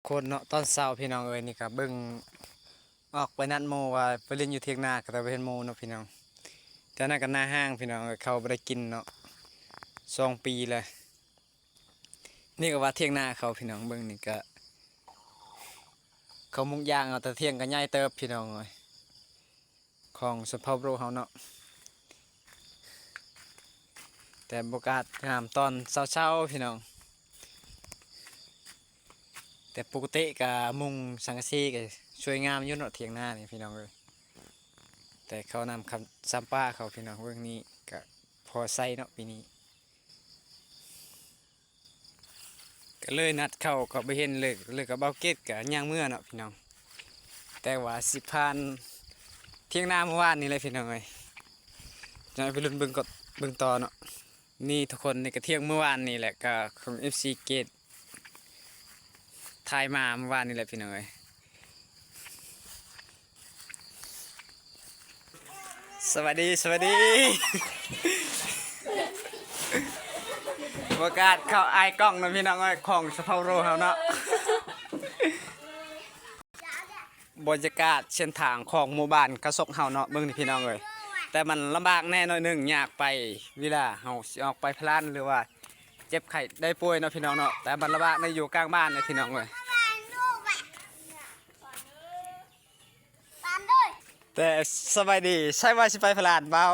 ຄົນເນາະ ຕອນເຊົ້າພີ່ນ້ອງເອີຍ ນີ້ກໍເບິ່ງອອກໄປນັດໝູ່ວ່າໄປຫຼິ້ນຢູ່ຖຽງນາ ກໍແຕ່ບໍ່ເຫັນໝູ່ເນາະພີ່ນ້ອງ. ແຕ່ນັ້ນກໍໜ້າຮ້າງພີ່ນ້ອງເອີຍ ເຂົ້າບໍ່ໄດ້ກິນເນາະ ສອງປີແລ້ວ. ນີ້ກໍວ່າຖຽງນາເຂົາພີ່ນ້ອງ ເບິ່ງນີ້ກໍ ເຂົາມຸກຢາງເອົາ ແຕ່ຖຽງກໍໃຫຍ່ເຕີບພີ່ນ້ອງເອີຍ. ຂອງຊົນເຜົ່າໂບຣເຮົາເນາະ ແຕ່ບໍ່ກາດງາມຕອນເຊົ້າໆ ພີ່ນ້ອງ. ແຕ່ປົກກະຕິກະມຸງສັງກະສີກະສວຍງາມຢູ່ເນາະ ຖຽງນານີ້ພີ່ນ້ອງເອີຍ. ແຕ່ເຂົານຳຄຳຊຳປາເຂົາພີ່ນ້ອງ ເບິ່ງນີ້ກະພໍໃຊ້ເນາະປີນີ້. ກໍເລີຍນັດເຂົ້າກໍບໍ່ເຫັນເລີຍ ເລີຍກັບເບົາເກດກໍຍ່າງເມືອເນາະພີ່ນ້ອງ. ແຕ່ວ່າຊິຜ່ານຖຽງນາມື້ວານນີ້ແຫຼະພີ່ນ້ອງເອີຍ ຈະໃຫ້ໄປລຸ້ນເບິ່ງກໍ ເບິ່ງຕໍ່ເນາະ. ນີ້ທຸກຄົນ ນີ້ກໍຖຽງມື້ວານນີ້ແຫຼະ ກໍຂອງເອັຟຊີເກດ ຖ່າຍມາມື້ວານນີ້ແຫຼະພີ່ນ້ອງເອີຍ. ສະບາຍດີ ສະບາຍດີ. ໂອກາດເຂົ້າອາຍກ້ອງເນາະພີ່ນ້ອງເອີຍ ຂອງຊາວເຜົ່າໂຣເຮົາເນາະ. ບັນຍາກາດເສັ້ນທາງຂອງໝູ່ບ້ານກະສົກເຮົາເນາະ ເບິ່ງນີ້ພີ່ນ້ອງເອີຍ. ແຕ່ມັນລຳບາກແດ່ໜ້ອຍໜຶ່ງ ຍາກໄປເວລາເຮົາຊິອອກໄປພະລານ ຫຼືວ່າເຈັບໄຂ້ໄດ້ປ່ວຍເນາະພີ່ນ້ອງເນາະ. ແຕ່ມັນລຳບາກໃນຢູ່ກາງບ້ານເລີຍພີ່ນ້ອງເອີຍ. ແຕ່ສະບາຍດີ ໃຊ່ວ່າຊິໄປພະລານເບົາ.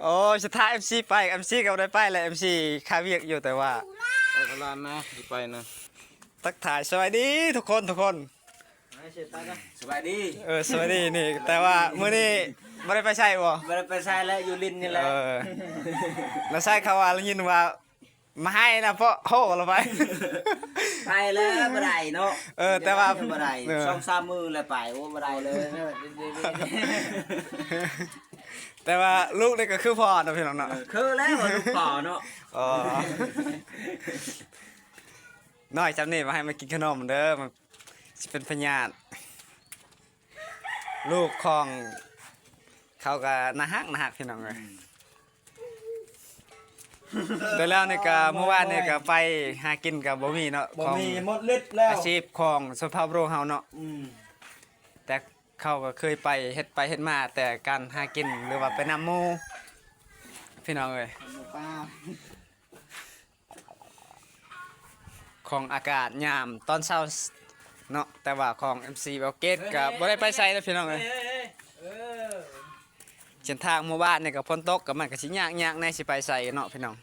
ໂອ້ຍ ສະທ້າເອັຟຊີໄປ ເອັຟຊີກໍບໍ່ໄດ້ໄປແຫຼະ ເອັຟຊີຄາວຽກຢູ່ ແຕ່ວ່າ ໄປພະລານນະ ຊິໄປນະ. ທັກທາຍສະບາຍດີທຸກຄົນ ທຸກຄົນ. ສະບາຍດີ ເອີ ສະບາຍດີນີ້ ແຕ່ວ່າມື້ນີ້ບໍ່ໄດ້ໄປໃສບໍ່? ບໍ່ໄດ້ໄປໃສແຫຼະ ຢູ່ຫຼິ້ນນີ້ແຫຼະ. ເອີ ແລ້ວໃສເຂົາວ່າ ໄດ້ຍິນວ່າມາໃຫ້ນະ ເພາະໂຫລະໄປ ໄປແລ້ວບໍ່ໄດ້ເນາະ. ເອີ ແຕ່ວ່າ ບໍ່ໄດ້ ເອີ ສອງສາມມື້ແລ້ວໄປ ໂອ້ ບໍ່ໄດ້ເລີຍ. ແຕ່ວ່າລູກນີ້ກໍຄືພໍ່ເນາະພີ່ນ້ອງເນາະ. ເອີ ຄືແລ້ວວ່າລູກພໍ່ເນາະ. ອໍ ນ້ອຍຈຳນີ້ ມາໃຫ້ມັນກິນຂະໜົມເດີ ມັນຊິເປັນພະຍາດ. ລູກຂອງເຂົາກໍໜ້າຮັກ ໜ້າຮັກພີ່ນ້ອງເອີຍ. ແຕ່ແລ້ວນີ້ກໍ ມື້ວານນີ້ກໍໄປຫາກິນກໍບໍ່ມີເນາະ ບໍ່ມີ ຂອງ ໝົດລິດແລ້ວ ອາຊີບຂອງຊົນເຜົ່າໂບຣເຮົາເນາະ. ອືມ ແຕ່ເຂົາກໍເຄີຍໄປເຮັດໄປເຮັດມາ ແຕ່ການຫາກິນ ຫຼືວ່າໄປນຳໝູ່ພີ່ນ້ອງເອີຍ. ຂອງອາກາດຍາມຕອນເຊົ້າເນາະ ແຕ່ວ່າຂອງເອັຟຊີເບົາເກດກໍບໍ່ໄດ້ໄປໃສເນາະພີ່ນ້ອງເອີຍ. ເສັ້ນທາງໝູ່ບ້ານນີ້ກໍຝົນຕົກ ກໍມັນກໍຊິຍາກໆແດ່ ຊິໄປໃສເນາະພີ່ນ້ອງ.